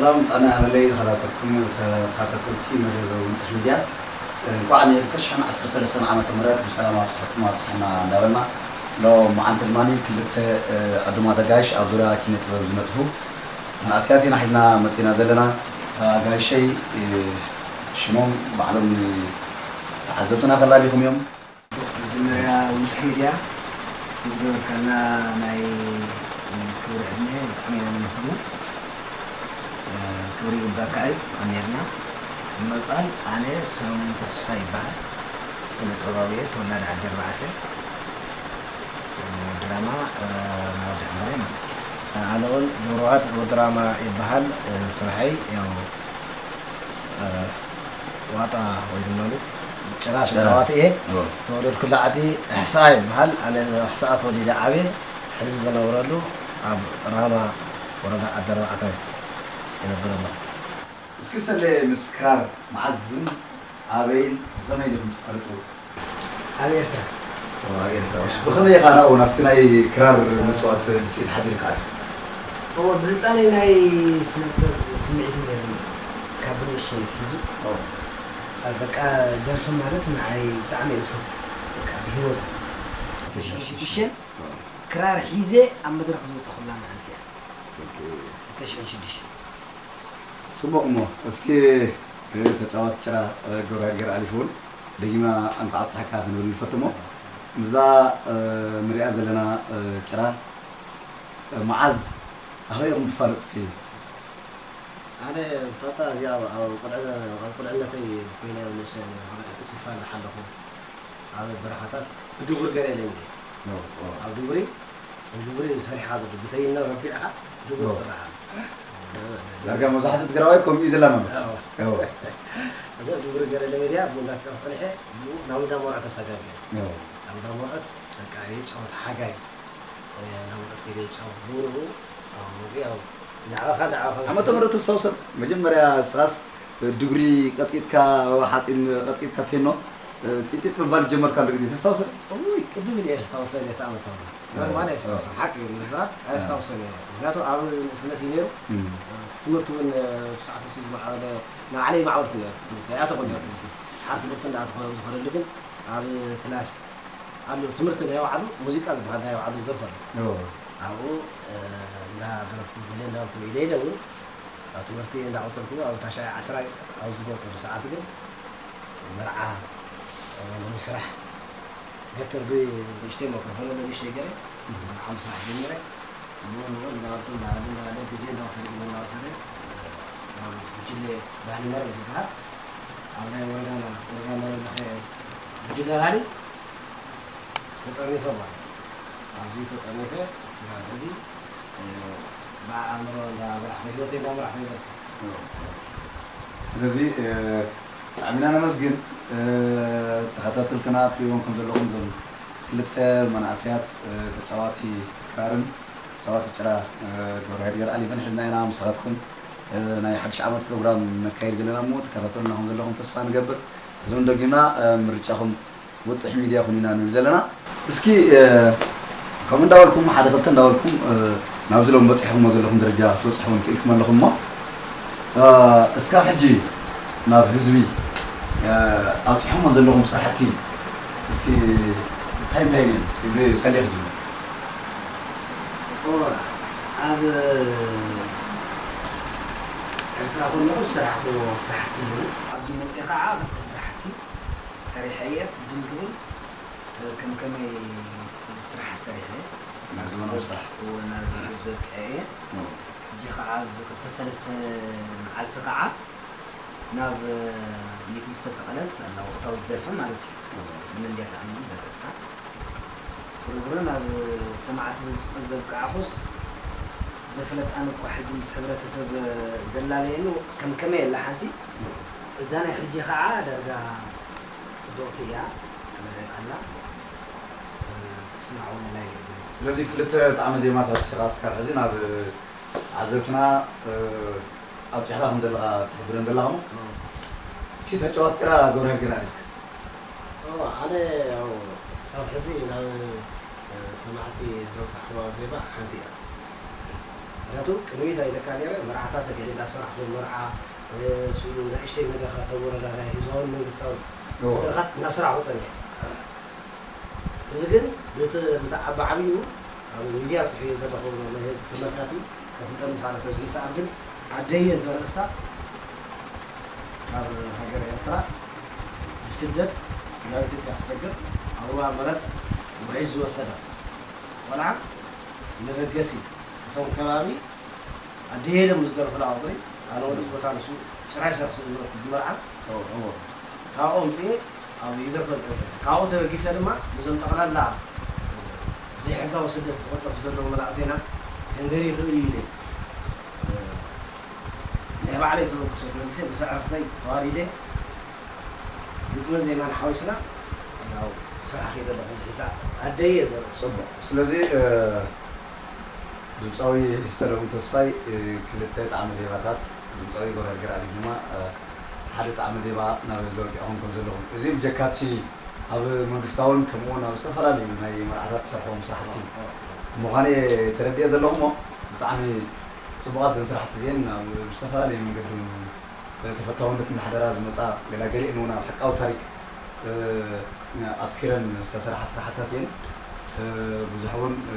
ሰላም ጥዕና ይሃበለይ ዝኸታተልኩም ተኸታተልቲ መደብ ውንጥሕ ሚድያ፣ እንኳዕ ን ክልተ ሽሕን ዓሰርተ ሰለስተን ዓመተ ምህረት ብሰላም ኣብፅሐኩም ኣብፅሐና እንዳበልና፣ ሎም መዓንቲ ድማ ክልተ ዕዱማት ኣጋይሽ ኣብ ዙርያ ኪነ ጥበብ ዝነጥፉ መናእሰያት ኢና ሒዝና መፂና ዘለና። ኣጋይሸይ ሽሞም ባዕሎም ተዓዘብትና ከላሊኹም እዮም። መጀመርያ ውንጥሕ ሚድያ ንዝገበርካልና ናይ ክቡር ዕድመ ብጣዕሚ ኢና ነመስግን። ክብሪ ይግባካ እዩ። ኣሜርና። መጻል ኣነ ሰሎሞን ተስፋ ይበሃል። ስነ ጥበባዊ እየ፣ ተወላዲ ዓዲ ኣርባዕተ። ድራማ ናወዲ ዕምበረይ ማለት እዩ። ኣነ እውን ገብረዋህድ ወዲ ራማ ይበሃል። ስራሐይ ያው ዋጣ ወይ ድማ ጭራ ተጫዋቲ እየ። ተወለድኩላ ዓዲ ሕስኣ ይበሃል። ኣነ ሕስኣ ተወሊደ ዓብየ። ሕዚ ዝነብረሉ ኣብ ራማ ወረዳ ዓዲ ኣርባዕተ ይነብር ኣለኹ። እስኪ ሰለ ምስ ክራር መዓዝን ኣበይን ብኸመይ ኢኹም ትፋለጡ? ኣብ ኤርትራ። ኣብ ኤርትራ። ብኸመይ ኢኻ ናብኡ ናብቲ ናይ ክራር ምጽዋት ድፍኢት ሓዲርካ ኣቲኻ? እወ፣ ብህጻነይ ናይ ስነ ጥበብ ስምዒት ነይሩኒ። ካብ ብንእሽተይ ኣትሒዙ። በቃ ደርፊ ማለት ንዓይ ብጣዕሚ እየ ዝፈቱ። በቃ ብህይወት። ክልተ ሽሕን ሽዱሽተን ክራር ሒዘ ኣብ መድረኽ ዝወጻኹላ መዓልቲ እያ። ክልተ ሽሕን ሽዱሽተን። ጽቡቕ እሞ፣ እስኪ ተጻዋቲ ጭራ ገብረሃይድ ገርኣሊፍ እውን ደጊምና እንኳዕ ኣብጽሓካ ክንብል ንፈቱ እሞ፣ ምስዛ ንሪኣ ዘለና ጭራ መዓዝ ኣበይ ኢኹም ትፋለጥ እስኪ? ኣነ ዝፈልጣ እዚኣ ኣብ ቁልዕ-፣ ኣብ ቁልዕነተይ ኮይነ ንእሽተይ እንስሳ እናሓለኹ ኣብ በረኻታት ብድጉሪ ገለ ኢለ እንድየ። ኦ፣ ኦ። ኣብ ድጉሪ፣ ንድጉሪ ሰሪሕኻ ዘሎ ብተይኖ ረቢዕኻ ድጉሪ ኦ። ዝስራሕ ኣሎ። ዳርጋ መብዛሕትኡ ትግራዋይ ከምኡ እዩ ዘለና ማለት። ኦ። ኦ። እዚ ድጉሪ ገለ ኢለ እንድየ፣ ብኡ እንዳተጫወትኩ ጸኒሐ፣ ብኡ ናብ እንዳ መርዑ ተሰጋጊረ። ኦ። ኣብ እንዳ መርዑት በቃ የጫወት ሓጋይ፣ ናብ መርዑት ከይደ የጫወት። ብኡ ንብኡ፣ ኣብ መንጎ ያው ንዕኻ ንዕኻ ዓመተ ምህረት ተስታውሰን? መጀመርያ ስራስ ድጉሪ ቀጥቂጥካ፣ ሓፂን ቀጥቂጥካ ቴኖ ጢጢጥ ምባል ጀመርካሉ ግዜ ተስታውሰን? እውይ፣ ቅድም ኢለ የስታውሰን፣ የታ ዓመተ ምህረት። እ፣ ኖርማል እ። የስታውሰን፣ ሓቂ እዩ፣ ንምዝራብ እ። ኣየስታውሰን እየ። ምክንያቱ ኣብ ንእስነት እዩ ነይሩ። እም። እቲ ትምህርቲ እውን ብሰዓቱ እሱ ዝማዕበለ፣ ንባዕለይ ይማዕበልኩ ነይረ፣ እቲ ትምህርቲ ኣይኣተኹን ነይረ ትምህርቲ። ሓር ትምህርቲ እንዳኣተኹ ዝኸደሉ ግን ኣብ ክላስ ኣሎ፣ ትምህርቲ ናይ ባዕሉ፣ ሙዚቃ ዝበሃል ናይ ባዕሉ ዘርፊ ኣሎ። ኦ። ኣብኡ፣ እ፣ እንዳደረፍኩ ገለ እንዳበልኩ ኢለ ኢለ እውን ኣብ ትምህርቲ እንዳቐጸልኩ ኣብ ታሽዓይ ዓስራይ ኣብ ዝመጸሉ ሰዓት ግን መርዓ፣ እ፣ ንምስራሕ ገትር ብንእሽተይ ማይክሮፎን ኣሎ ንእሽተይ ገይረ መርዓ ምስራሕ ጀሚረ። ብኡ ንብኡ እንዳበልኩ እንዳበለ እንዳበለ ግዜ እንዳወሰደ ግዜ እንዳወሰደ ናብ ጉጅለ ባህሊ መረብ ዝበሃል ኣብ ናይ ወረዳና ወረዳ መረብ ለኸ ጉጅለ ባህሊ ተጠርኒፈ ማለት እዩ። ኣብዚ ተጠርኒፈ ክሳብ ሕዚ፣ እ፣ ብኣእምሮ እንዳመራሕኩ፣ ህይወተይ እንዳመራሕኩ እየ ዝርከብ። ስለዚ፣ እ፣ ብጣዕሚ ኢና ነመስግን። እ፣ ተኸታተልትና ትሪእዎም ከም ዘለኹም እዞም ክልተ መናእሰያት፣ እ፣ ተጫዋቲ ክራርን ተጻዋቲ ጭራ፣ እ፣ ገብረሃይድ ገርኣሊቭን ሒዝና ኢና ምሳኻትኩም፣ እ፣ ናይ ሓድሽ ዓመት ፕሮግራም ነካይድ ዘለና እሞ ትከታተሉና ከም ዘለኹም ተስፋ ንገብር። ሕዚ እውን ደጊምና፣ እ፣ ምርጫኹም ወጥሕ ሚድያ ኩን ኢና ንብል ዘለና። እስኪ፣ እ፣ ከምኡ እንዳበልኩም ሓደ ክልተ እንዳበልኩም፣ እ፣ ናብዚ ሎም በጺሕኩሞ ዘለኹም ደረጃ ክትበጽሑ እውን ክኢልኩም ኣለኹም እሞ፣ እ፣ እስካብ ሕጂ ናብ ህዝቢ፣ እ፣ ኣብጺሖሞ ዘለኹም ስራሕቲ እስኪ እንታይ እንታይ እዮም? እስኪ ብሰሌ ክጅምር። እወ፣ ኣብ ኤርትራ ከለኹ ዝሰራሕክዎ ስራሕቲ ነይሩ። ኣብዚ መፅእ ከዓ ክልተ ስራሕቲ ሰሪሐ እየ። ቅድም ክብል፣ ከም ከመይ ትብል ስራሕ ሰሪሐ። ናብ ዘመናዊ ስራሕ። እወ፣ ናብ ህዝቢ ኣብቂዐ እየ። እወ። ሕጂ ከዓ ኣብዚ ክልተ ሰለስተ መዓልቲ ከዓ ናብ ዩቱብ ዝተሰቐለት ኣላ ወቕታዊት ደርፊ ማለት እዩ። እወ። መን እንድያ ትኣምን ዘርእስታ። ዝሮ ዝሮ ናብ ሰማዕቲ ዘብ-፣ ዘብቃዕኹስ ዘፍለጣን እኳ ሕጂ ምስ ሕብረተሰብ ዘላለየሉ ከም ከመይ ኣላ ሓንቲ። እወ። እዛ ናይ ሕጂ ኸዓ ዳርጋ ጽብቕቲ እያ ተመሪቓ ኣላ። ትስማዕ እውን ኣላ ኢለ እየ ዝግምት። ስለዚ ክልተ ጣዕመ ዜማታት ኢኻ እስካብ ሕዚ ናብ ዓዘብትና፣ እ፣ ኣብጺሕካ ከም ዘለኻ ትሕብረን ዘለኻ እሞ፣ እ። እስኪ ተጫዋት ጭራ ገብረሃይል ገርኣሊፍካ። ኦ፣ ኣነ ያው ክሳብ ሕዚ ናብ፣ እ፣ ሰማዕቲ ዘብጻሕዋ ዜማ ሓንቲ እያ። ምክንያቱ ቅድሚት ኣይለካ ነይረ፣ መርዓታት ገለ እንዳሰራሕኹ፣ መርዓ፣ እ፣ ስኡ ንእሽተይ መድረኻት ኣብ ወረዳ ናይ ህዝባውን መንግስታውን እዎ። መድረኻት እናሰራሕኹ ጸኒሐ። እዚ ግን ብት-፣ ብት-፣ ብዓቢኡ ኣብ ሚድያ ብዙሕ እየ ዘለኹ፣ ናይ ህዝቢ ተመልካቲ ከፍልጠኒ ዝኽኣለ ተዝብል ሰዓት ግን ኣደየ ዘርእስታ ካብ ሃገር ኤርትራ ብስደት ናብ ኢትዮጵያ ክሰግር ኣብ ሩባ መረብ ጉዕዝ ዝወሰዳ ቆልዓ መበገሲ እቶም ከባቢ ኣደየ ኢሎም ዝደርፉላ ቁፅሪ ኣነ እውን እቲ ቦታ ንሱ ጭራይ ሰብ ስለ ዝበልኩ ብመርዓ እዎ፣ እዎ። ካብኡ ኣምፅኤ ኣብ ይደርፎ ዝነበረ። ካብኡ ተበጊሰ ድማ ነዞም ጠቕላላ ብዘይሕጋዊ ስደት ዝቐጠፉ ዘለዉ መናእሰይና ክንገር ይኽእል እዩ ኢለ ናይ ባዕለይ ተበግሶ ተበጊሰ ምስ ኣዕርኽተይ ተዋዲደ ግጥምን ዜማን ሓዊስና ያው ስራሕ ከይደ ኣለኹ። ኣብዚ ሰዓት ኣደይ እየ ዘርእስታ። ጽቡቕ። ስለዚ፣ እ፣ ድምጻዊ ሰለሙን ተስፋይ፣ እ፣ ክልተ ጣዕመ ዜማታት፣ ድምጻዊ ጎራር ገርኣሊፍ ድማ፣ እ፣ ሓደ ጣዕመ ዜማ ናብ ህዝቢ ኣብቂዕኩም ከም ዘለኹም፣ እዚ ብጀካ እቲ ኣብ መንግስታውን ከምኡ እውን ኣብ ዝተፈላለዩ ናይ መርዓታት ትሰርሕዎም ስራሕቲ ምዃኑ እየ ተረዲኤ ዘለኹ እሞ፣ ብጣዕሚ ጽቡቓት እዘን ስራሕቲ እዚአን ኣብ ዝተፈላለዩ መንገዲ እውን ተፈታውነት እናሕደራ ዝመጻ ገላገሊአን እውን ኣብ ሓቃዊ ታሪክ፣ እ፣ ኣትኲረን ዝተሰርሓ ስራሕታት እየን። እ፣ ብዙሕ እውን፣ እ፣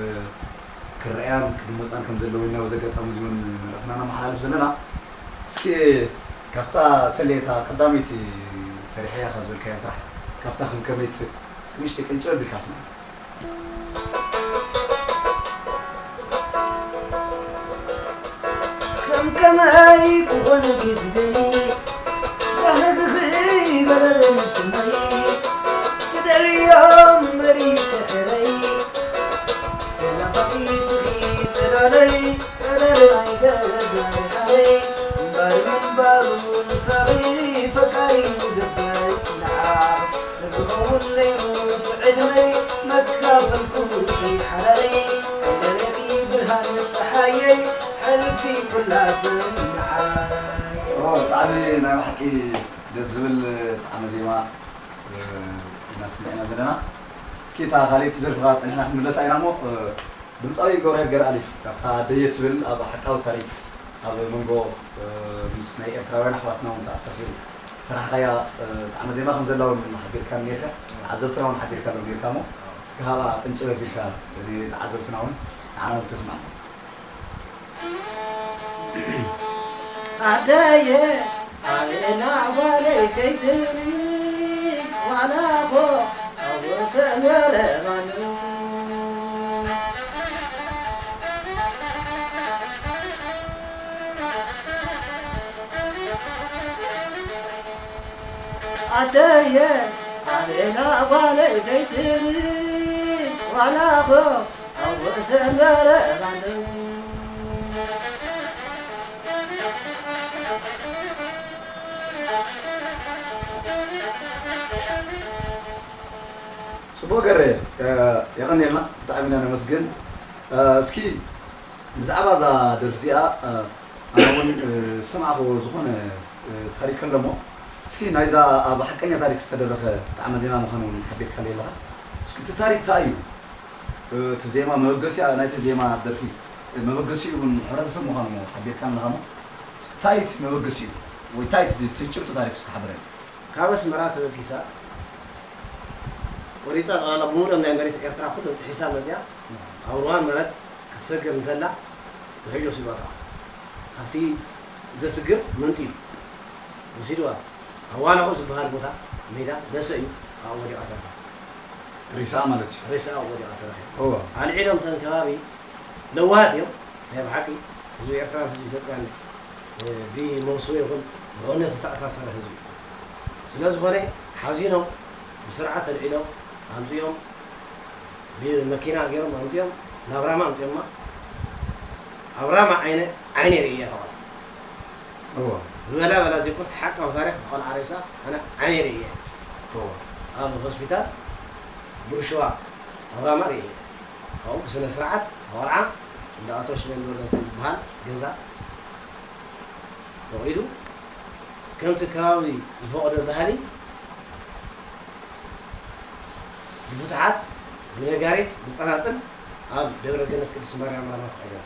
ክረኣያን ክድመጻን ከም ዘለዎ ኢና በዚ ኣጋጣሚ እዚ እውን መልእኽትና ነመሓላልፍ ዘለና። እስኪ ካብታ ሰሌ እታ ቀዳመይቲ ሰሪሐያ ካብ ዝበልካያ ስራሕ ካብታ ከም ከመይት ንእሽተይ ቅንጭብ ኣቢልካ ስምዓ። ከም ከመይ ክኾን ድዩ ትደሊ? ባህግኺ ገረበ ምስመይ ትደልዮ እምበሪ ትሕረይ ተናፋቒትኺ ጽላለይ ጸለለ ናይ ገዛይ ሓረይ እምበር ምንባሩ ምሳኺ ፈቃሪ ልበይ ንዓ ዝኸውን ነይሩ እቲ ዕድመይ መካፈልኩ ሓራይ ከለለኺ ብርሃን ጸሓየይ ሕልፊ ኩላ ትንዓይ። ኦ፣ ብጣዕሚ ናይ ብሓቂ ደስ ዝብል ጣዕመ ዜማ፣ እ፣ እናስምዕና ዘለና። እስኪ እታ ካልኣይቲ ደርፍኻ ጸኒሕና ክንምለሳ ኢና እሞ፣ እ፣ ድምጻዊ ገብርሄር ገርኣሊፍ፣ ካብታ ደየ ትብል ኣብ ሓቃዊ ታሪክ ኣብ መንጎ፣ እ፣ ምስ ናይ ኤርትራውያን ኣሕዋትና እውን ተኣሳሲሩ ዝሰራሕካያ፣ እ፣ ጣዕመ ዜማ ከም ዘላ እውን ሓቢርካኒ ነይርካ፣ ተዓዘብትና እውን ሓቢርካሎም ነይርካ እሞ፣ እስኪ ካብኣ ቅንጭብ ኣቢልካ ንተዓዘብትና እውን ንዓና እውን ተስማዕና እስኪ። ኣደየ ኣበና ጓለይ ከይትብሊ ዋላ እኮ ኣብ ወሰን ገረባን ኣደየ ኣበና ጓለይ ከይትብሊ ዋላ እኮ ኣብ ወሰን ገረባን ጽቡቕ ገሬ፣ እ፣ የቐንየልና፣ ብጣዕሚ ኢና ነመስግን። እ፣ እስኪ ብዛዕባ እዛ ደርፊ እዚኣ፣ እ፣ ኣነ እውን፣ እ፣ ዝሰማዕክዎ ዝኾነ፣ እ፣ ታሪክ ኣሎ እሞ፣ እስኪ ናይዛ ኣብ ሓቀኛ ታሪክ ዝተደረፈ ጣዕመ ዜማ ምዃኑ እውን ሓቢርካለይ ኣለኻ። እስኪ እቲ ታሪክ እንታይ እዩ? እ፣ እቲ ዜማ መበገሲኣ ናይቲ ዜማ ደርፊ፣ እ፣ መበገሲኡ እውን ሕብረተሰብ ምዃኑ ሓቢርካኒ ኣለኻ እሞ፣ እስኪ እንታይ እዩ እቲ መበገሲኡ? ወይ እንታይ እዩ እቲ ጭብጢ ታሪክ እስኪ ሓብረኒ። ካብ ኣስመራ ተበጊሳ ቆሪጻ ጠቕላላ ብምሉኦም ናይ መሬት ኤርትራ ኩሎም ጥሒሳ መጺኣ ኣብ ሩባ መረብ ክትሰግር እንተላ ውሕጅ ወሲድዋ። ካብቲ ዘስግር መንጢሉ ወሲድዋ። ኣብ ዋላኾ ዝበሃል ቦታ ሜዳ ደሰ እዩ ኣብኡ ወዲቓ ተረፈ። ሬሳኣ ማለት እዩ። ሬሳኣ ኣብኡ ወዲቓ ተረፈ። እወ። ኣልዒሎም እተን ከባቢ ለዋሃት እዮም። ናይ ብሓቂ ህዝቢ ኤርትራን ህዝቢ ኢትዮጵያን፣ እ፣ ብመውስቦ ይኹን ብእምነት ዝተኣሳሰረ ህዝቢ እዩ። ስለ ዝኾነ ሓዚኖም ብስርዓት ኣልዒሎም ኣምጺኦም ብመኪና ገይሮም ኣምጺኦም ናብ ራማ ኣምጺኦማ። ኣብ ራማ ዓይነ፣ ዓይነ ርእያ ተቐላ። እወ። ዝበላ በላ ዘይኮንስ ሓቃዊ ታሪኽ ተቐልዓ ሬሳ ኣነ ዓይነ ርእያ። እወ። ኣብ ሆስፒታል ብርሽዋ ኣብ ራማ ርእያ። ካብኡ ብስነ ስርዓት ቆልዓ እንዳ ኣቶ ሽመልስ ወለንሰ ዝበሃል ገዛ ፈቒዱ፣ ከምቲ ከባቢ ዝፈቕዶ ባህሊ፣ ብፍትሓት፣ ብነጋሪት፣ ብጸናጽል ኣብ ደብረ ገነት ቅድስት ማርያም ራማ ተቐበረ።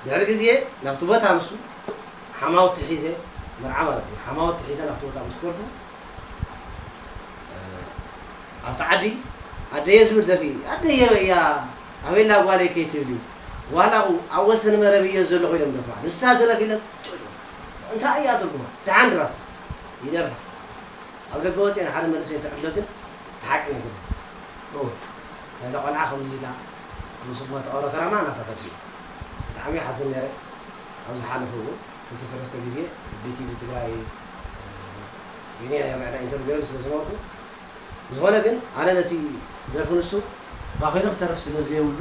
ድሕሪ ግዜ ናብቲ ቦታ ንሱ ሓማውቲ ሒዘ፣ መርዓ ማለት እዩ፣ ሓማውቲ ሒዘ ናብቲ ቦታ ምስ ከድኩ፣ እ፣ ኣብቲ ዓዲ ኣደየ ዝብል ደርፊ፣ ኣደየ እያ ኣበላ ጓለይ ከይትብሊ፣ ዋላ ኣብ ወሰን መረብ እየ ዘለኹ ኢሎም ደርፍዋ። ንሳ ትረፍ ኢሎም ጭጭ። እንታይ እያ ትርጉማ? ደሓን ድረፍ። ይደርፋ። ኣብ ደገ ወፂአ ንሓደ መንእሰይ ትዕድሎ ግን እቲ ሓቂ ነይሩ። ኦ፣ ናይዛ ቆልዓ ከምዚ ኢላ፣ ኣብ ሱቕ መተቐብረ ተራማ ናታ ደርፊ። ብጣዕሚ ሓዝን ነይረ። ኣብ ዝሓለፈ እውን ክልተ ሰለስተ ግዜ ቢቲቪ ትግራይ፣ እ፣ ቢንያ የምዕዳ ኢንተርቪው ገይሩ ስለ ዝነበርኩ፣ ብዝኾነ ግን ኣነ ነቲ ደርፊ ንሱ ባኺሉ ክተርፍ ስለ ዘየብሉ፣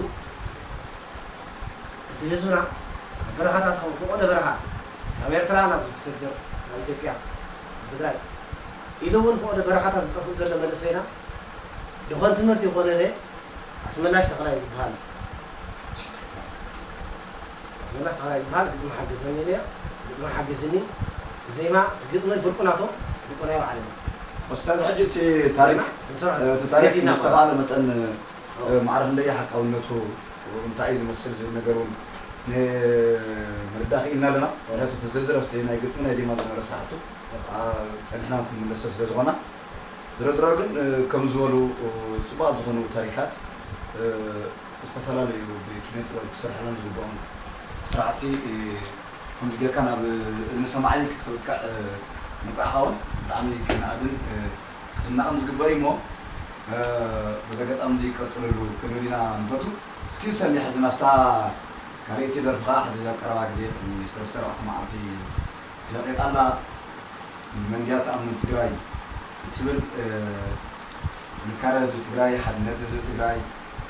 እቲ ህዝብና ኣብ በረኻታት ይኹን ፈቖዶ በረኻ፣ ካብ ኤርትራ ናብ ክሰግር፣ ናብ ኢትዮጵያ፣ ናብ ትግራይ፣ ኢሉ እውን ፈቖዶ በረኻታት ዝጠፍእ ዘሎ መንእሰይና፣ ድኾን ትምህርቲ ይኾነነ ኣስመላሽ ተኽላይ ዝበሃል። ኣስመላሽ ተኽላይ ዝበሃል ግጥሚ ሓግዘኒ ኢለዮ። ግጥሚ ሓግዝኒ፣ እቲ ዜማ፣ እቲ ግጥሚ ፍርቁ ናቶም፣ ፍርቁ ናይ ባዕልና። ኡስታዝ፣ ሕጂ እቲ ታሪክ፣ ክንሰርሖ እቲ ታሪክ ከይድና ምስ ተኻእለ መጠን፣ ኦ። እ፣ ማዕረ ክንደይ ሓቃውነቱ፣ እንታይ እዩ ዝመስል ዝብል ነገር እውን ንምርዳእ ክኢልና ኣለና። ምክንያቱ እቲ ዝርዝር ኣብቲ ናይ ግጥሚ ናይ ዜማ ዝነበረ ስራሕቱ፣ ኣ፣ ጸኒሕና ክንምለሶ ስለ ዝኾና፣ ዝሮ ዝሮ ግን፣ እ፣ ከም ዝበሉ፣ እ፣ ጽቡቓት ዝኾኑ ታሪካት፣ እ፣ ዝተፈላለዩ ብኪነ ጥበብ ክሰርሐሎም ዝግብኦም ስራሕቲ፣ እ፣ ከምዚ ጌርካ ናብ እዝኒ ሰማዒ ክተብቅዕ፣ እ፣ ምብቃዕኻ እውን ብጣዕሚ ክነኣድን፣ እ፣ ክድነቕን ዝግበር እዩ እሞ፣ እ፣ በዚ ኣጋጣሚ እዚ ቀጽልሉ ክንብል ኢና ንፈቱ። እስኪ ሰኒ፣ ሕዚ ናብታ ካልኣይቲ ደርፍኻ፣ ሕዚ ኣብ ቀረባ ግዜ ቅድሚ ሰለስተ ኣርባዕተ መዓልቲ ተለቒቓ ኣላ። መንድያ ትኣምን ትግራይ እትብል፣ እ፣ ጥንካረ ህዝቢ ትግራይ፣ ሓድነት ህዝቢ ትግራይ፣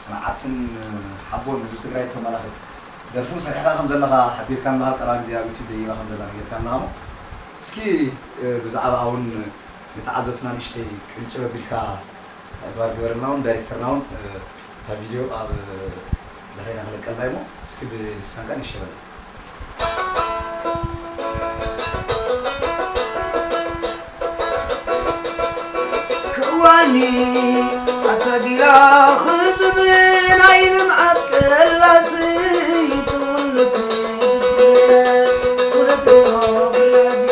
ጽንዓትን፣ እ፣ ሓቦን ህዝቢ ትግራይ እተመላኽት ደርፊ እውን ሰሪሕኻ ከም ዘለኻ ሓቢርካኒ ኣለኻ። ቀረባ ግዜ ኣብ ዩቱብ ደይባ ከም ዘላ ነጊርካኒ ኣለኻ እሞ፣ እስኪ፣ እ፣ ብዛዕባኣ እውን ንተዓዘብትና ንእሽተይ ቅንጭብ ኣቢልካ እባ ግበረልና እውን፣ ዳይሬክተርና እውን፣ እ፣ እታ ቪድዮ ኣብ ድሕሬና ክለቀልና እሞ፣ እስኪ ብልሳንካ ንእሽተይ በል። ክዋኒ ኣታ ጊላ ህዝቢ ናይ ልምዓት ቀላሲ ትውንት ድፍረት ኩነት ዲሞክራሲ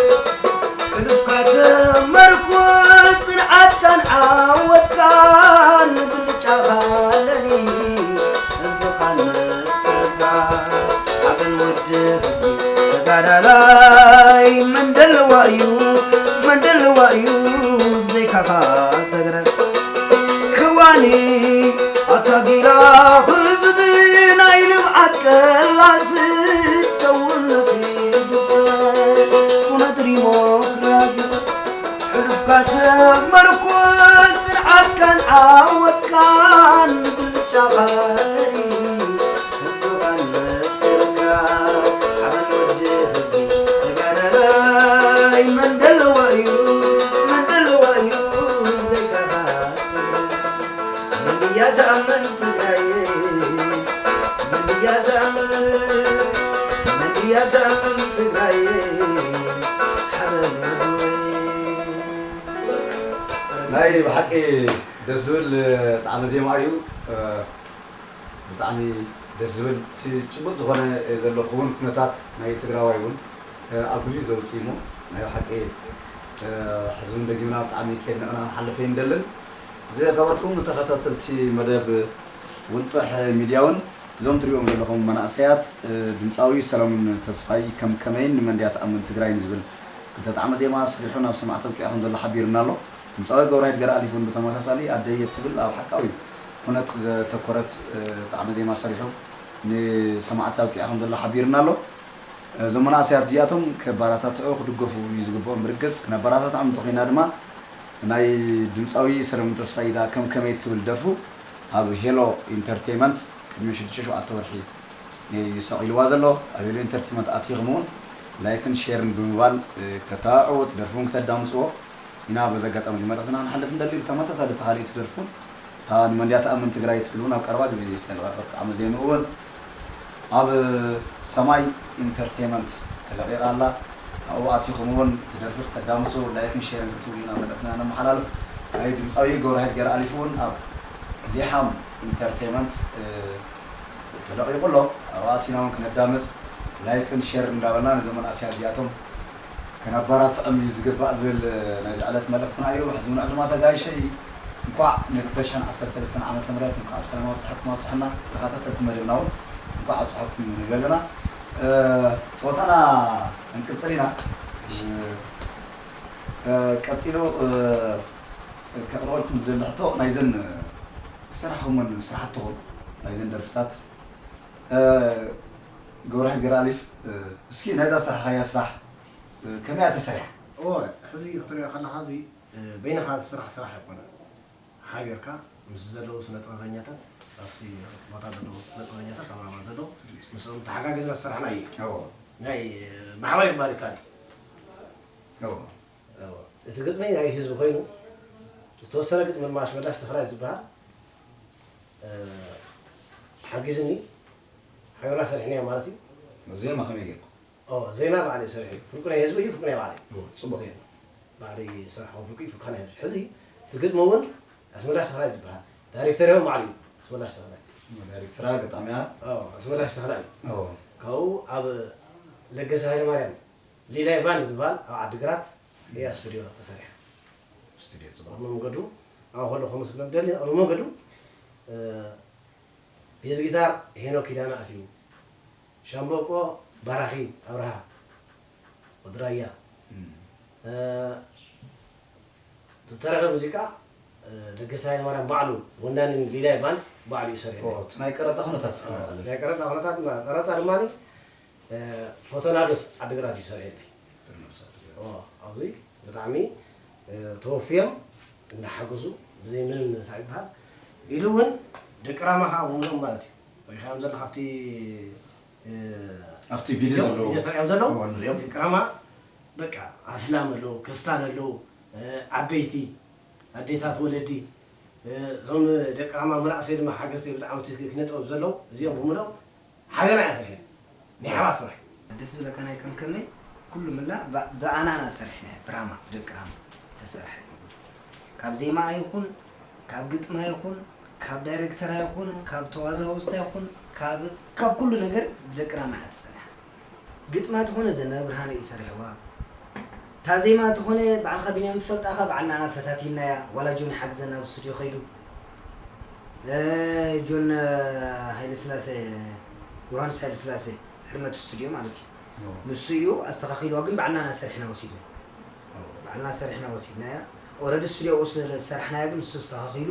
ሕሉፍካ ተመርኩዝ ጽንዓትካን ዓወትካን ብልጫኻ ኣለኒ ህዝብኻን መትከልካ ሓበን ወዲ ህዝቢ ተጋዳላይ መን ደለዋ እዩ መን ደለዋ እዩ ብዘይካኻ ተግረ ክዋኒ ኣታ ጊላ ህዝቢ ናይ ልምዓት ቀላሲ ተውነት ይፍሰ ኩነት ዲሞክራሲ ሕሉፍካ ተመርኩዝ ጽንዓትካን ዓወትካን ብልጫኻ ለሊ ህዝብኻን መትከልካ ሓበን ወዲ ህዝቢ ተጋዳላይ መን ደለዋ እዩ መን ደለዋ እዩ ዘይካኻ መንድያ ተኣምን ትግራይ መንድያ ተኣምን መንድያ ተኣምን ትግራይ ሓበን ወዲ ናይ ብሓቂ ደስ ዝብል ጣዕመ ዜማ እዩ። ብጣዕሚ ደስ ዝብል እቲ ጭቡጥ ዝኾነ ዘሎ ክውን ኩነታት ናይ ትግራዋይ እውን ኣብ ጉሊሁ ዘውፅእ እሞ ናይ ብሓቂ ሕዚ እውን ደጊምና ብጣዕሚ ከድንቕና ንሓልፍ ኣይንደልን። ዝኸበርኩም ተኸታተልቲ መደብ ውንጥሕ ሚድያ እውን እዞም ትሪኦም ዘለኹም መናእሰያት ድምፃዊ ሰለሙን ተስፋይ ከም ከመይን ንመንድያ ተኣምን ትግራይ ንዝብል ክልተ ጣዕመ ዜማ ሰሪሑ ናብ ሰማዕቲ ኣብቂዑ ከም ዘሎ ሓቢርና ኣሎ። ድምፃዊ ገብረሃይድ ገረኣሊፍ እውን ብተመሳሳሊ ኣደይ እትብል ኣብ ሓቃዊ ኩነት ዘተኮረት ጣዕመ ዜማ ሰሪሑ ንሰማዕቲ ኣብቂዑ ከም ዘሎ ሓቢርና ኣሎ። እዞም መናእሰያት እዚኣቶም ከባራታትዑ ክድገፉ እዩ ዝግብኦም። ብርግፅ ክነባራታትዖም እንተኮይና ድማ ናይ ድምፃዊ ሰለሙን ተስፋይ ኢዳ ከም ከመይ ትብል ደርፉ ኣብ ሄሎ ኢንተርቴይመንት ቅድሚ ሽዱሽተ ሸውዓተ ወርሒ ይሰቂልዋ ዘሎ ኣብ ሄሎ ኢንተርቴይመንት ኣትይኹም እውን ላይክን ሼርን ብምባል ክተተባብዕዎ እቲ ደርፉ እውን ክተዳምፅዎ ኢና በዚ ኣጋጣሚ እዚ መልእኽትና ክንሓልፍ እንደሊ። ብተመሳሳሊ እታ ካልኣይቲ ደርፉ እውን እታ ንመንድያ ተኣምን ትግራይ እትብል እውን ኣብ ቀረባ ግዜ ዝተለቐቐት ጣዕመ ዜምኡ እውን ኣብ ሰማይ ኢንተርቴይመንት ተለቒቓ ኣላ። ኣብኡ ኣቲኹም እውን እቲ ደርፊ ክተዳምፁ ላይክን ሼርን ክትብሉ ኢና መልእኽትና ነመሓላልፍ። ናይ ድምፃዊ ገብረሃይድ ገረኣሊፍ እውን ኣብ ሊሓም ኢንተርቴይመንት ተለቒቑ ኣሎ። ኣብኡ ኣቲና እውን ክነዳምፅ ላይክን ሼር እንዳበልና ነዞም መናእሰያት እዚኣቶም ከነባራትዖም እዩ ዝግባእ ዝብል ናይዚ ዕለት መልእኽትና እዩ። ሕዚ እውን ዕልማት ኣጋይሸይ እንኳዕ ንክልተ ሽሕን ዓሰርተ ሰለስተን ዓመተ ምህረት እንኳዕ ብሰላም ኣብፅሐኩም ኣብፅሐና። ተኸታተልቲ መደብና እውን እንኳዕ ኣብፅሐኩም ንብል ኣለና። እ፣ ፀወታና ክንቅፅል ኢና። እ፣ እ፣ ቀፂሉ፣ እ፣ ከቕርበልኩም ዝደሊ ሕቶ ናይዘን ዝሰራሕኹመን ስራሕቲ ትኹን ናይዘን ደርፍታት፣ እ፣ ገብረሃይል ገረኣሊፍ፣ እ፣ እስኪ ናይዛ ዝሰራሕኻያ ስራሕ፣ እ፣ ከመይ እያ ተሰሪሓ? እወ፣ ሕዚ ክትሪኦ ከለኻ እዚ፣ እ፣ በይንኻ ዝስራሕ ስራሕ ኣይኮነን። ሓቢርካ ምስ ዘለዉ ስነ ጥበበኛታት፣ ኣብቲ ቦታ ዘለዉ ስነ ጥበበኛታት፣ ኣብ ራማ ዘለዉ፣ ምስኦም ተሓጋጊዝና ዝሰራሕና እዩ። እወ። ናይ፣ እ፣ ማሕበር ይባል ይከኣል እዩ። እወ። እወ። እቲ ግጥሚ ናይ ህዝቢ ኮይኑ፣ ዝተወሰነ ግጥሚ ድማ ኣሽመላሽ ተኽላይ ዝበሃል፣ እ፣ ሓጊዝኒ፣ ሓቢርና ሰሪሕናዮ ማለት እዩ። ዜማ ከመይ ጌርኩም? ኦ፣ ዜማ ባዕለይ ሰሪሐ። ፍርቁ ናይ ህዝቢ እዩ፣ ፍርቁ ናይ ባዕለይ። ኦ፣ ጽቡቕ። ዜማ ባዕለይ ዝሰርሖ ፍርቁ እዩ፣ ፍርቁ ናይ ህዝቢ። ሕዚ እቲ ግጥሚ እውን ኣሽመላሽ ተኽላይ ዝበሃል። ዳይሬክተር እውን ባዕሉ እዩ፣ ኣሽመላሽ ተኽላይ። ዳይሬክተራ፣ ገጣሚያ? ኦ፣ ኣሽመላሽ ተኽላይ እዩ። ኦ። ካብኡ ኣብ ለገሰ ሃይለማርያም ሊላይ ባንድ ዝበሃል ኣብ ዓዲግራት እያ ስቱድዮ ተሰሪሓ። ስቱድዮ ጽቡቕ። ኣብ መንገዱ፣ ኣብ ከለኹ ከመስግኖም ደሊ፣ ኣብ መንገዱ፣ እ፣ ቤዝ ጊታር ሄኖክ ኪዳነ ኣትዩ። ሻምበቆ ባራኺ ኣብርሃ ወዲ ራያ። እም። እ፣ ዝተረፈ ሙዚቃ፣ እ፣ ለገሰ ሃይለማርያም ባዕሉ ወናኒ ሊላይ ባንድ ባዕሉ እዩ ሰሪሑ። ኦ፣ እቲ ናይ ቀረጻ ኩነታት እስከ ኦ፣ ነዕልል። ናይ ቀረጻ ኩነታት፣ ቀረጻ ድማ፣ እ፣ ፎቶናዶስ ዓዲግራት እዩ ሰሪሑለይ። ፎቶናዶስ ዓዲግራት። ኦ፣ ኣብዚ ብጣዕሚ፣ እ፣ ተወፍዮም እናሓገዙ ብዘይ ምንም እንታይ ይበሃል። ኢሉ እውን ደቂ ራማ ከዓ ብምሉኦም ማለት እዩ። ርኢኻዮም ዘለኻ ኣብቲ፣ እ፣ ኣብቲ ቪድዮ ቪድዮ፣ ዘለዉ። ቪድዮ ተሪኦም ዘለዉ። እዎ፣ ንሪኦም። ደቂ ራማ በቃ ኣስላም ኣለዉ፣ ከስታን ኣለዉ፣ እ፣ ዓበይቲ፣ ኣዴታት፣ ወለዲ፣ እ፣ እዞም ደቂ ራማ መናእሰይ ድማ ሓገዝቲ ብጣዕሚ እቲ ኪነ ጥበብ ዘለዉ፣ እዚኦም ብምሉኦም ሓቢርና ኢና ሰሪሕና። ናይ ሓባር ስራሕ። ደስ ዝብለካ ናይ ከም ከመይ ኩሉ ምላ ብ-፣ ብኣናና ሰሪሕና፣ ብራማ፣ ብደቂ ራማ ዝተሰርሐ እዩ። ካብ ዜማኣ ይኹን፣ ካብ ግጥማ ይኹን፣ ካብ ዳይሬክተራ ይኹን፣ ካብ ተዋዛወዝታ ይኹን፣ ካብ፣ ካብ ኩሉ ነገር ብደቂ ራማ እያ ትሰርሕ። ግጥማ ተኾነ ዘነበ ብርሃነ እዩ ሰሪሕዋ። እታ ዜማ ተኾነ ባዕልኻ ቢንያም ትፈልጣ ኢኻ፣ ባዕልና ኢና ፈታቲንናያ፣ ዋላ ጆን ይሓግዘና ኣብ ስቱድዮ ከይዱ። እ፣ ጆን፣ እ፣ ሃይለስላሴ፣ ዮሃንስ ሃይለስላሴ፣ ህርመት ስቱድዮ ማለት እዩ። ኦ። ንሱ እዩ ኣስተኻኺልዋ፣ ግን ባዕልና ኢና ሰሪሕና ወሲድና። ኦ። ባዕልና ሰሪሕና ወሲድናያ። ኦረዲ ስቱድዮ ኣብኡ ስለ ዝሰራሕናያ፣ ግን ንሱ ኣስተኻኺሉ፣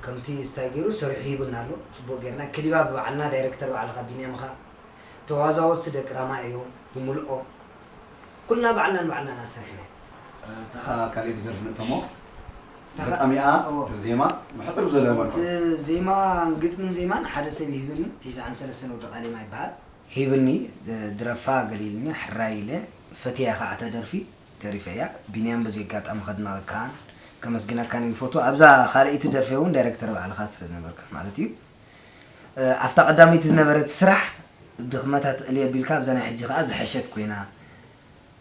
ከምቲ ስታይ ገይሩ ሰሪሑ ሂቡና ኣሎ። ጽቡቕ ጌርና። ክሊባ ብባዕልና፣ ዳይሬክተር ባዕልኻ ቢንያም ኢኻ። ተዋዛወዝቲ ደቂ ራማ እዮም ብምልኦም። ኩልና ባዕልና ንባዕልና ኢና ሰሪሕና። እታ ካልኣይቲ ደርፊ ንእተሞ። እታ ገጣሚኣ፣ እዎ። ዜማ፣ ብሕጽር ዝበለ መልክዑ። እቲ ዜማ፣ ግጥምን ዜማን ሓደ ሰብ ይህብኒ፣ ተስዓን ሰለስተን ወዲ ቃሌማ ይበሃል። ሂብኒ፣ ድ-፣ ድረፋ ገለ ኢልኒ፣ ሕራይ ኢለ፣ ፈትያ ኸዓ እታ ደርፊ፣ ደሪፈያ። ቢንያም በዚ ኣጋጣሚ ከድንቐካን ከመስግነካን ይፈቱ። ኣብዛ ካልኣይቲ ደርፊ እውን ዳይሬክተር ባዕልኻ ስለ ዝነበርካ ማለት እዩ። እ፣ ኣብታ ቀዳመይቲ ዝነበረት ስራሕ ድኽመታ ትእልየ ቢልካ ኣብዛ ናይ ሕጂ ከኣ ዝሐሸት ኮይና፣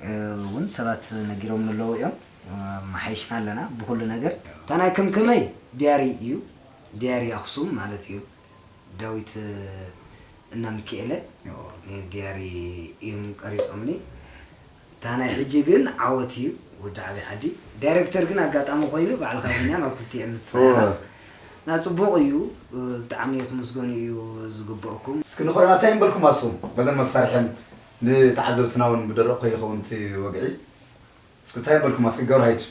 እ፣ እውን ሰባት ነጊሮምኒ ኣለዉ እዮም። እ፣ መሓይሽና ኣለና ብኹሉ ነገር። እታ ናይ ከም ከመይ ዲያሪ እዩ። ዲያሪ ኣኽሱም ማለት እዩ። ዳዊት እና ሚካኤለ ኦ። ዲያሪ እዮም ቀሪጾምኒ። እታ ናይ ሕጂ ግን ዓወት እዩ፣ ወዲ ዓብዪ ዓዲ። ዳይሬክተር ግን ኣጋጣሚ ኮይኑ ባዕልኻ ቢንያም ኣብ ክልቲኤን ንስኻ ኢኻ። እወ። እና ጽቡቕ እዩ፣ ብጣዕሚ ክምስገኑ እዩ ዝግበኣኩም። እስኪ ንኾረና እንታይ እምበልኩም ኣስኹም? በዘን መሳርሕን ንተዓዘብትና እውን ብደረቕ ከይኸውን እቲ ወግዒ። እስኪ እንታይ እምበልኩም ኣስኪ ገብረ ሃይድ።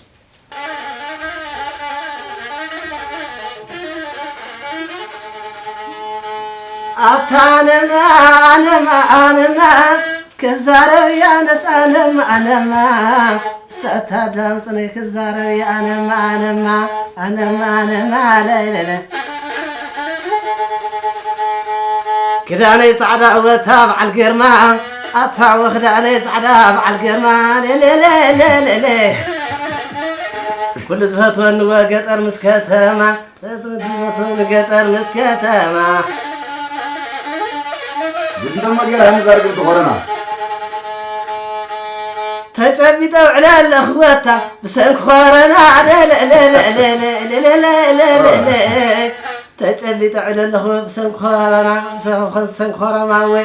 ኣታ ኣነማ፣ ኣነማ፣ ኣነማ፣ ክዛረብ ያነስ ኣነማ፣ ኣነማ፣ እስታታ ዳምፅነይ ክዛረብ ኣነማ፣ ኣነማ፣ ኣነማ፣ ኣነማ፣ ለይለለ። ክዳነይ ጻዕዳ እወታ በዓል ግርማ፣ ኣታ ወ ክዳነይ ጻዕዳ በዓል ግርማ፣ ለለለለለለ። ኩሉ ዝፈትወኒ ወ ገጠር ምስ ከተማ፣ ዝፈትወኒ ገጠር ምስ ከተማ። ግድን ደሞ ጌራ ንዛርግን ትኾረና። ተጨቢጠ ውዕለ ኣለኹ ወታ ብሰንኪ ኮረና፣ ለለለለለለ። ተጨቢጠ ዕለ ኣለኹ ብሰንኮረና፣ ብሰንኮረና ወይ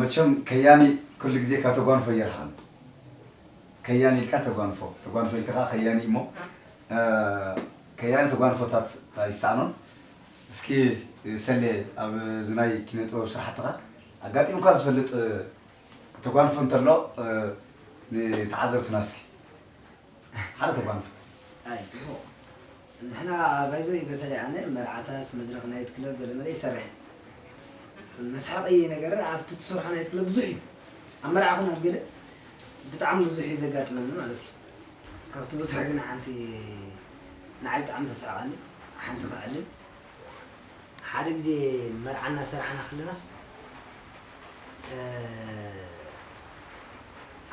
መቸም ከያኒ ኩሉ ግዜ ካብ ተጓንፎ እየርሓን። ከያኒ ኢልካ ተጓንፎ፣ ተጓንፎ ኢልካ ከዓ ከያኒ እሞ፣ እ፣ ከያኒ ተጓንፎታት ኣይሰኣኖን። እስኪ ሰሌ፣ ኣብ እዚ ናይ ኪነ ጥበብ ስራሕትኻ ኣጋጢሙካ ዝፈልጥ፣ እ፣ ተጓንፎ እንተሎ፣ እ፣ ንተዓዘብትና እስኪ ሓደ ተጓንፎ። ኣይ፣ ጽቡቕ። ንሕና ባይዞይ በተለይ ኣነ መርዓታት፣ መድረኽ ናይት ክለብ ገለ መለ ይሰርሕ። መስሓቂ ነገር ኣብቲ ትሰርሖ ናይት ክለብ ብዙሕ እዩ። ኣብ መርዓ ኹን ኣብ ገለ ብጣዕሚ ብዙሕ እዩ ዘጋጥመኒ ማለት እዩ። ካብቲ ብዙሕ ግን ሓንቲ ንዓይ ብጣዕሚ ተስሕቐኒ፣ ሓንቲ ከዕልል። ሓደ ግዜ መርዓ እናሰራሕና ከለናስ፣ እ፣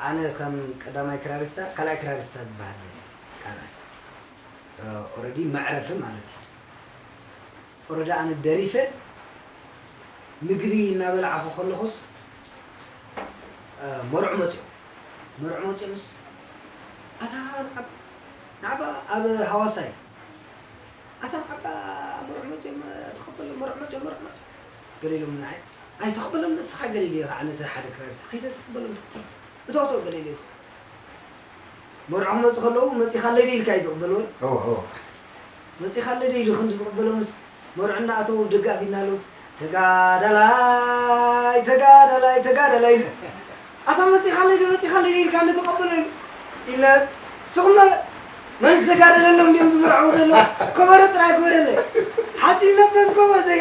ኣነ ከም ቀዳማይ ክራሪስታ፣ ካልኣይ ክራሪስታ ዝበሃል ካልኣይ፣ እ፣ ኦረዲ መዕረፊ ማለት እዩ። ኦረዲ ኣነ ደሪፈ ምግቢ እናበላዕኹ ከለኹስ፣ እ፣ መርዑ መፅኦም። መርዑ መፅኦምስ፣ ኣታ ንዓብ-፣ ንዓባ ኣብ ሃዋሳ እዩ። ኣታ ንዓባ መርዑ መፅኦም፣ ተቐበሎም፣ መርዑ መፅኦም፣ መርዑ መፅኦም። ገለ ኢሎም ንዓይ፣ ኣይተቐበሎም ንስኻ፣ ገለ ኢሉ እዩ ከዓ ነቲ ሓደ ክራሪስታ፣ ከይተ ተቐበሎም፣ ተቐበሎም። እቶ፣ እቶ፣ ገለ ኢሉ እዮስ። መርዑ ክመፁ ከለዉ፣ "መፂኻለይ ዶ?" ኢልካ እዩ ዝቕበልዎ። እወ፣ እወ። "መፂኻለይ ዶ?" ኢሉ ክንዲ ዝቕበሎምስ፣ መርዑ እናኣተዉ ደጋፊ እናሃለዉስ፣ "ተጋዳላይ፣ ተጋዳላይ፣ ተጋዳላይ" ኢሉስ፣ "ኣታ መፂኻለይ ዶ፣ መፂኻለይ ዶ?" ኢልካ እንተተቐበሎ ኢለ፣ ስኹም መን ዝተጋደለሎም እንዲዮም ዝምርዐዉ ዘለዉ? ከበሮ ጥራይ ግበረለይ። ሓፂን ለበስ ጎበዘይ።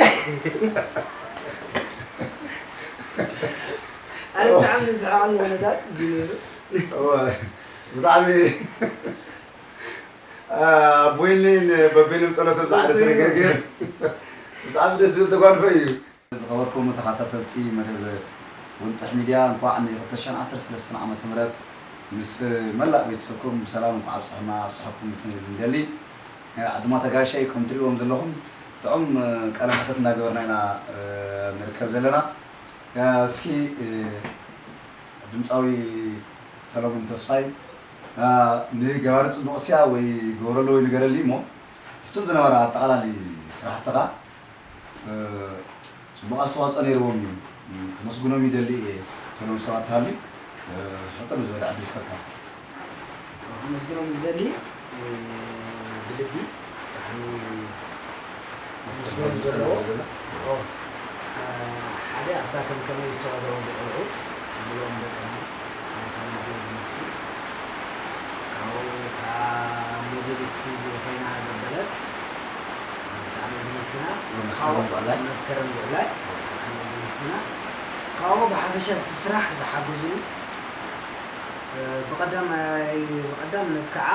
ኣነ ብጣዕሚ ዝስሕቐኒ ኩነታት እዚ ነይሩ። እወ፣ ብጣዕሚ፣ አ፣ ኣቦይነይን በበይኖም ጸሎቶም ዝዓረፈ ነገር ግን ብጣዕሚ ደስ ዝብል ተጓንፎ እዩ። ዝኸበርኩም ተኸታተልቲ መደብ ወንጥሕ ሚድያ፣ እንኳዕ ን ክልተ ሽሕን ዓሰርተ ሰለስተን ዓመተ ምህረት ምስ መላእ ቤተሰብኩም ብሰላም እንኳዕ ኣብጽሐና፣ ኣብጽሐኩም ክንብል ንደሊ። ዓድማተ ጋሸይ ከም ትሪእዎም ዘለኹም ጥዑም ቃለ መሕተት እንዳገበርና ኢና፣ እ፣ ንርከብ ዘለና። እ፣ እስኪ፣ እ፣ ድምፃዊ ሰለሙን ተስፋይ ንገባሪ ጽቡቕ እስያ ወይ ግበረሉ ወይ ንገረሊ እሞ፣ ኣብቶም ዝነበራ ኣጠቓላሊ ስራሕትኻ፣ እ፣ ጽቡቕ ኣስተዋጽኦ ነይርዎም እዩ። እ፣ ከመስግኖም ይደሊ እየ ትብሎም ሰባት ተሃልዩ፣ እ፣ ሕጥር ዝበለ ዕድል ክህበካ እስኪ። ከመስግኖም ዝደሊ፣ እ፣ ብልቢ ብጣዕሚ ምስጋና ዘለዎ። ኦ፣ እ፣ ሓደ ኣብታ ከም ከመይ ዝተዋዛወዙ ቆልዑ ብሎም ደቅና፣ ናይ ካልእ ቤት ዝመስል። ካብኡ እታ ሞዴሊስት እዚ ኮይና ዘበለት፣ ብጣዕሚ እየ ዘመስግና። መስከረም ካብኡ ጉዕላይ። መስከረም ጉዕላይ፣ ብጣዕሚ እየ ዘመስግና። ካብኡ ብሓፈሻ ኣብቲ ስራሕ ዝሓገዙኒ፣ እ፣ ብቐዳማይ፣ ብቐዳምነት ከዓ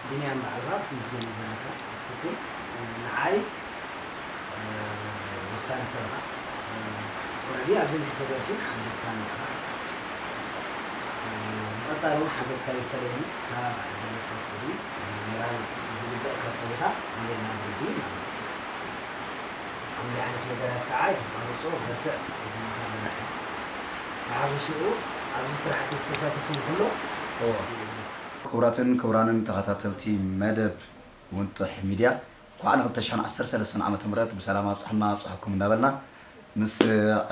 ቢንያም ባዕልኻ ክትምስገን እዩ ዘለካ። ብትኽክል፣ እ፣ ንዓይ፣ እ፣ ወሳኒ ሰብ ኢኻ። እ፣ ኦረዲ ኣብዘን ክልተ ደርፊ ሓገዝካኒ ኢኻ። እ፣ ንቐጻሊ እውን ሓገዝካ ይፈለየኒ። ተባባዕ ዘለካ ስእሊ፣ ሞራል ዝግበእካ ሰብ ኢኻ። ኣሜን ናብ ልቢ ማለት እዩ። ከምዚ ዓይነት ነገራት ከዓ ኣይተቋርጾ፣ በርትዕ፣ ይብለካ ኣለና ኢና። ብሓፈሽኡ ኣብዚ ስራሕቲ ዝተሳተፉ ንኹሎም እዎ። ክቡራትን ክቡራንን ተኸታተልቲ መደብ ውንጥሕ ሚድያ፣ እንኳዕ ንክልተ ሽሕን ዓሰርተ ሰለስተን ዓመተ ምህረት ብሰላም ኣብፅሐና ኣብፅሐኩም እንዳበልና፣ ምስ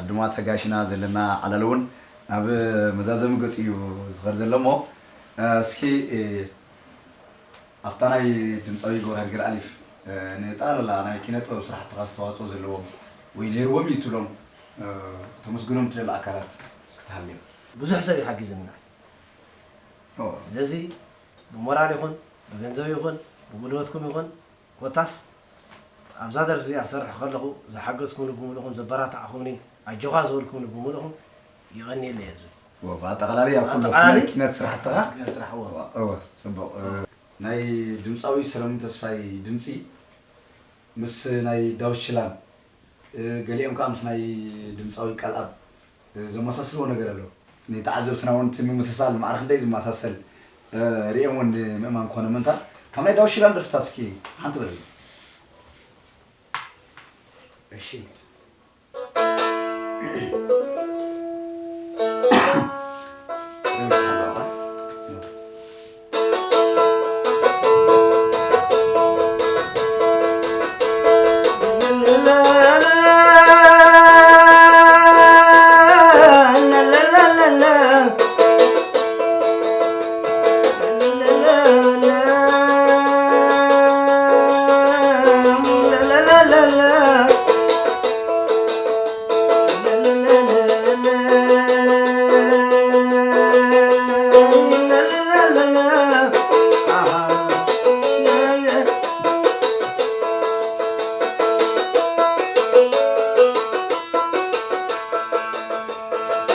ዕዱማት ኣጋይሽና ዘለና ዓላል እውን ናብ መዛዘሚ ገፁ እዩ ዝኸድ ዘሎ እሞ፣ እስኪ፣ ኣብታ ናይ ድምፃዊ ገብረሃይል ገረኣሊፍ፣ ንጠቕላላ ናይ ኪነ ጥበብ ስራሕትኻ ኣስተዋፅኦ ዘለዎም ወይ ነይርዎም እዩ ትብሎም ተመስግኖም ትደሊ ኣካላት እስኪ ተሃልዮም። ብዙሕ ሰብ እዩ ሓጊዙኒ። ኦ። ስለዚ ብሞራል ይኹን፣ ብገንዘብ ይኹን፣ ብጉልበትኩም ይኹን፣ ኮታስ ኣብዛ ደርፊ እዚኣ ዝሰርሕ ከለኹ ዝሓገዝኩምኒ ብምሉእኹም፣ ዘበራታዕኹምኒ፣ ኣጆኻ ዝበልኩምኒ ብምሉእኹም የቐንየለይ እየ ዝብል። ኦ፣ ብኣጠቓላሊ ኣብ ኩሉ ኣብቲ ኣጠቓላሊ ናይ ኪነት ስራሕትኻ? ኪነት ስራሕ፣ እወ። እወ፣ ጽቡቕ። እ፣ ናይ ድምጻዊ ሰለሙን ተስፋይ ድምጺ ምስ ናይ ዳዊት ሽላን፣ እ፣ ገሊኦም ከኣ ምስ ናይ ድምጻዊ ቃልኣብ፣ እ፣ ዘመሳስልዎ ነገር ኣሎ። ንተዓዘብትና እውን እቲ ምምስሳል ማዕረ ክንደይ ዝመሳሰል፣ እ፣ ርእዮም እውን ንምእማን ክኾነ ምእንታ፣ ካብ ናይ ዳዊት ሽላን ደርፍታት እስኪ ሓንቲ በል። እሺ።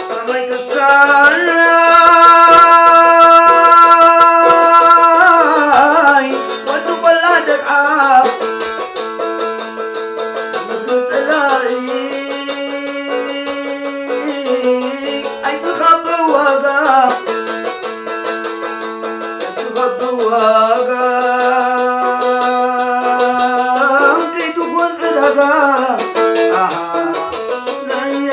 ሰማይ ክሳይ ወዲ ቆላ ደግዓ ምድሪ ጸላኢ ኣይትኻብ ዋጋ ኣይትኻብ ዋጋ ከይትኾን ዕዳጋ ኣሃ ናየ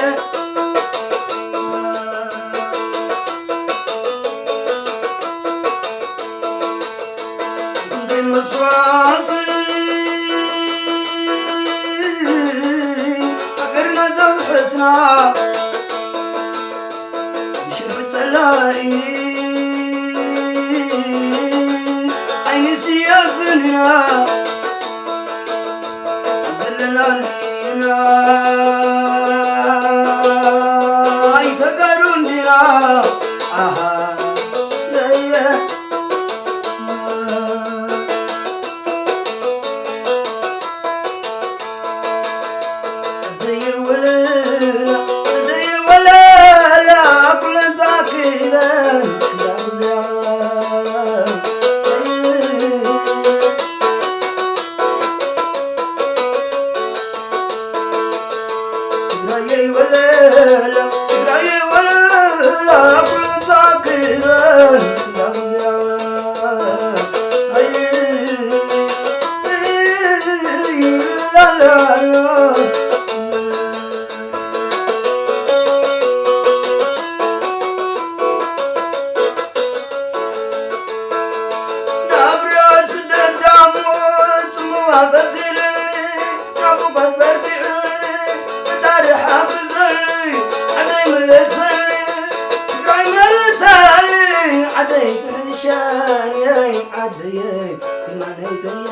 ኣይትሕሸን የይ ዓደየይ ይማነይተየ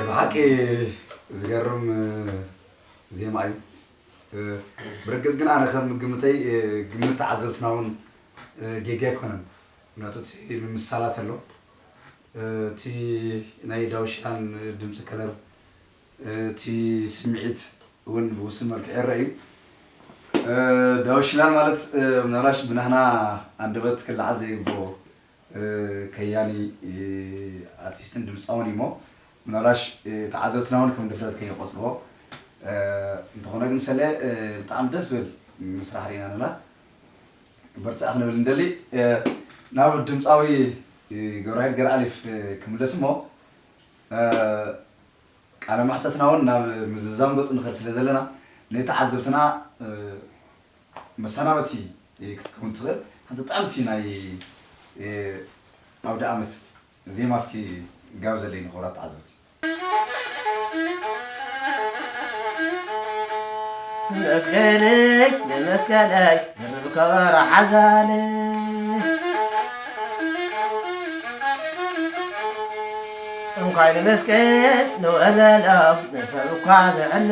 ብሓቂ ዝገርም ዜማ እዩ። ብርግጽ ግን ኣነ ከም ግምተይ ግምት ተዓዘብትና እውን ጌጋ ኣይኮነን። ምክንያቱ እቲ ምምስሳላት ኣሎ። እቲ ናይ ዳውሽላን ድምፂ ከለር እቲ ስምዒት እውን ብውሱን መልክዕ ይረአ እዩ። ዳውሽላን ማለት ምናልባሽ ብናህና ኣንደበት ክለዓል ዘይግብኦ ከያኒ ኣርቲስትን ድምፃውን እዩሞ ምናልባሽ ተዓዘብትና እውን ከም ድፍረት ከይቆፅርዎ እንተኾነ ግን ሰለ ብጣዕሚ ደስ ዝብል ምስራሕ ርኢና ኣለና። በርትዕ ክንብል እንደሊ ናብ ድምፃዊ ገብረሃይል ገርኣሊፍ ክምለስ እሞ ቃለ ማሕተትና እውን ናብ ምዝዛም ገፁ ንኸድ ስለ ዘለና ንተዓዘብትና መሰናበቲ ክትከውን ትኽእል ሓንቲ ጥዕምቲ ናይ ኣውደ ኣመት ዜማ እስኪ ጋብዘለይ ንኽብራት ተዓዘብቲ። ንመስቀለይ ንመስቀለይ ድርብ ከበሮ ሓዛለይ እንኳይ ንመስቀል ንወለሎ ንሰብ እኳ ዘዕልል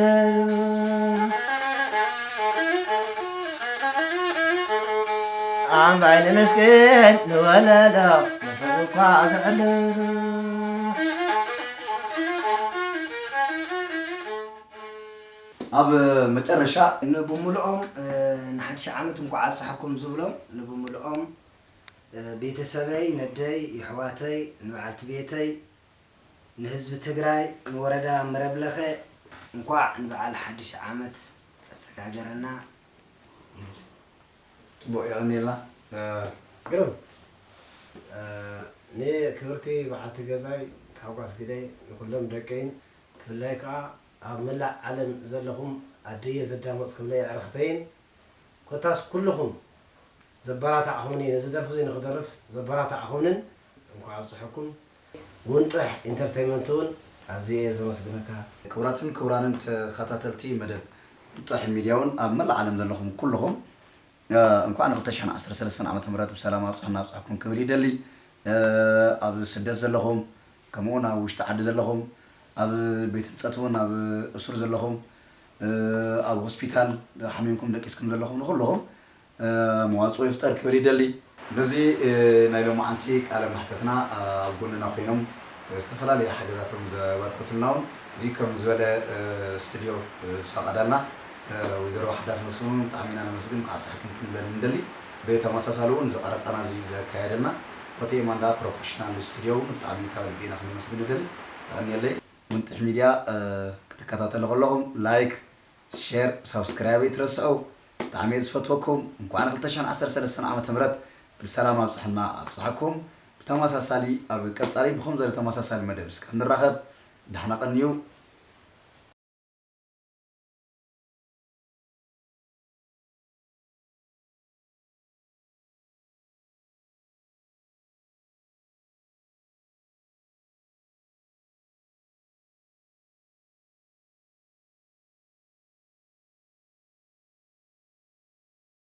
ኣምባይ ንመስቀል ንወለሎ ንሰብ እኳ ዘዕልል ኣብ መጨረሻ ንብምልኦም ንሓድሽ ዓመት እንኳዕ ኣብፀሐኩም ዝብሎም ንብምልኦም ቤተሰበይ ነደይ የሕዋተይ ንበዓልቲ ቤተይ ንህዝቢ ትግራይ ንወረዳ መረብለኸ እንኳዕ ንበዓል ሓድሽ ዓመት ኣሰጋገረና ይብል። ፅቡቕ የቐንየልና። ግርም ንክብርቲ በዓልቲ ገዛይ ታሕጓስ ግደይ ንኩሎም ደቀይን ብፍላይ ከዓ ኣብ መላእ ዓለም ዘለኹም ኣደየ ዘዳመፅኩምኒ ኣዕርኽተይን ኮታስ ኩልኹም ዘበራታዕኹምኒ ነዚ ደርፊ እዚ ንክደርፍ ዘበራታዕኹምንን እንኳዕ ኣብፅሐኩም። ውንጥሕ ኢንተርተይመንት እውን ኣዝየ እየ ዘመስግነካ። ክቡራትን ክቡራንን ተኸታተልቲ መደብ ውንጥሕ ሚድያ እውን ኣብ መላእ ዓለም ዘለኹም ኩልኹም እንኳዕ ን ክልተ ሽሕን ዓሰርተ ሰለስተን ዓመተ ምህረት ብሰላም ኣብፅሐና ኣብፅሐኩም ክብል ይደሊ። ኣብ ስደት ዘለኹም ከምኡ እውን ኣብ ውሽጢ ዓዲ ዘለኹም ኣብ ቤት ህንፀት እውን ኣብ እሱር ዘለኹም ኣብ ሆስፒታል ሓሚምኩም ደቂስኩም ዘለኹም ንኩልኹም መዋፅኦ ይፍጠር ክብል ይደሊ። በዚ ናይ ሎማዓንቲ ቃለ መሕተትና ኣብ ጎንና ኮይኖም ዝተፈላለዩ ሓገዛቶም ዘበርከቱልና እውን እዚ ከም ዝበለ ስቱድዮ ዝፈቐዳልና ወይዘሮ ሓዳስ መስፍን እውን ብጣዕሚ ኢና ነመስግን ብዓብቲ ሓኪም ክንብለን እንደሊ። ብተመሳሳሊ እውን እዚ ቀረፃና እዚ ዘካየደልና ፎቴ ማንዳ ፕሮፌሽናል ስቱድዮ እውን ብጣዕሚ ካብ ልቢ ኢና ክነመስግን ንደሊ። የቐንየለይ። ውንጥሕ ሚድያ ክትከታተሉ ከለኹም ላይክ ሼር ሳብስክራይብ ኣይትረስዑ። ብጣዕሚ እየ ዝፈትወኩም። እንኳዕ ን ክልተ ሽሕን ዓሰርተ ሰለስተን ዓመተ ምህረት ብሰላም ኣብፅሐና ኣብፅሐኩም። ብተመሳሳሊ ኣብ ቀፃሊ ብኸም ዝበለ ተመሳሳሊ መደብ እስካብ ንራኸብ ዳሕና ቀንዩ።